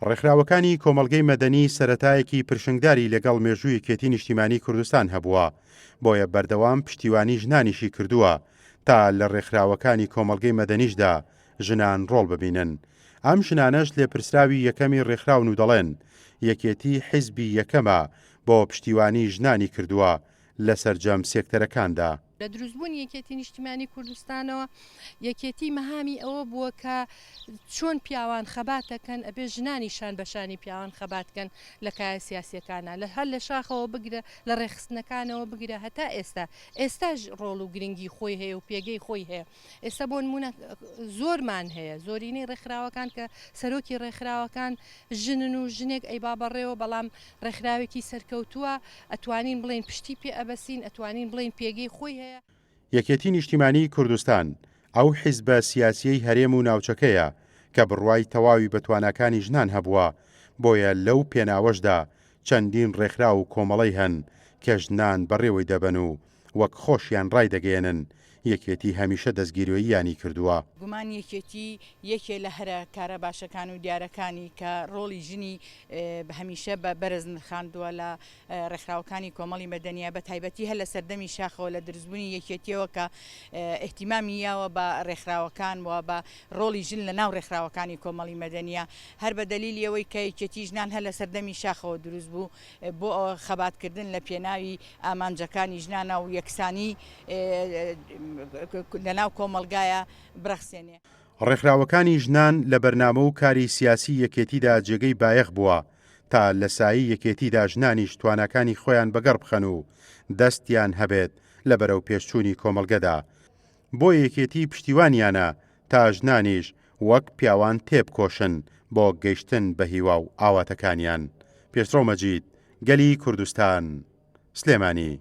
ڕێکخراوەکانی کۆمەڵگەی مەدەنی سەرەتایەکی پرشنگداری لەگەڵ مێژووی یەکێتی نیشتیمانی کوردستان هەبووە، بۆیە بەردەوام پشتیوانی ژنانیشی کردووە تا لە ڕێکخراوەکانی کۆمەڵگەی مەدەنیشدا ژنان ڕۆڵ ببینن. ئەم ژنانەش لێپرسراوی یەکەمی ڕێکخراون و دەڵێن، یەکێتی حیزبی یەکەمە بۆ پشتیوانی ژنانی کردووە لە سەرجەم سێکتەرەکاندا. لە دروستبوونی یەکێتی نیشتیمانی کوردستانەوە یەکێتی مەهامی ئەوە بووە کە چۆن پیاوان خەبات دەکەن ئەبێ ژنانی شان بە شانی پیاوان خەبات کەن لە کایە سیاسیەکانا لە هەر لە شاخەوە بگرە لە ڕێکخستنەکانەوە بگرە هەتا ئێستا ئێستاش ڕۆڵ و گرنگی خۆی هەیە و پێگەی خۆی هەیە ئێستا بۆ نمونە زۆرمان هەیە زۆرینەی ڕێکخراوەکان کە سەرۆکی ڕێکخراوەکان ژنن و ژنێک ئەیبا بەڕێوە بەڵام ڕێکخراوێکی سەرکەوتووە، ئەتوانین بڵێین پشتی پێ ئەبەسین، ئەتوانین بڵێین پێگەی خۆی هەیە. یەکێتی نیشتیمانیی کوردستان ئەو حیزبە سیاسییەی هەرێم و ناوچەکەیە کە بڕوای تەواوی بە تواناکانی ژنان هەبووە، بۆیە لەو پێناوەشدا چەندین ڕێکخراو و کۆمەڵەی هەن کە ژنان بەڕێوەی دەبەن و وەک خۆشیان ڕایدەگەیەنن یەکێتی هەمیشە دەستگیرۆییانی کردووە. گومان یەکێتی یەکێ لە هەرە کارە باشەکان و دیارەکانی کە ڕۆڵی ژنی هەمیشە بە بەرز نرخاندووە لە ڕێکخراوەکانی کۆمەڵی مەدەنیە بە تایبەتی هەر لە سەردەمی شاخەوە لە دروستبوونی یەکێتیەوە کە ئیهتیمامی یاوە بە ڕێکخراوەکان و بە ڕۆڵی ژن لە ناو ڕێکخراوەکانی کۆمەڵی مەدەنیە هەر بە دەلیلی ئەوەی کە یەکێتی ژنان هەر لە سەردەمی شاخەوە دروست بوو بۆ خەباتکردن لە پێناوی ئامانجەکانی ژنانە و یەکسانی لەناو کۆمەڵگایە برەخسێنێ. ڕێکخراوەکانی ژنان لە بەرنامە و کاری سیاسی یەکێتیدا جێگەی بایەخ بووە تا لە سایەی یەکێتیدا ژنانیش تواناکانی خۆیان بەگەڕ بخەن و دەستیان هەبێت لە بەرەوپێشچوونی کۆمەڵگەدا بۆیە یەکێتی پشتیوانیانە تا ژنانیش وەک پیاوان تێبکۆشن بۆ گەیشتن بە هیوا و ئاواتەکانیان. پێشڕەو مەجید، گەلی کوردستان، سلێمانی.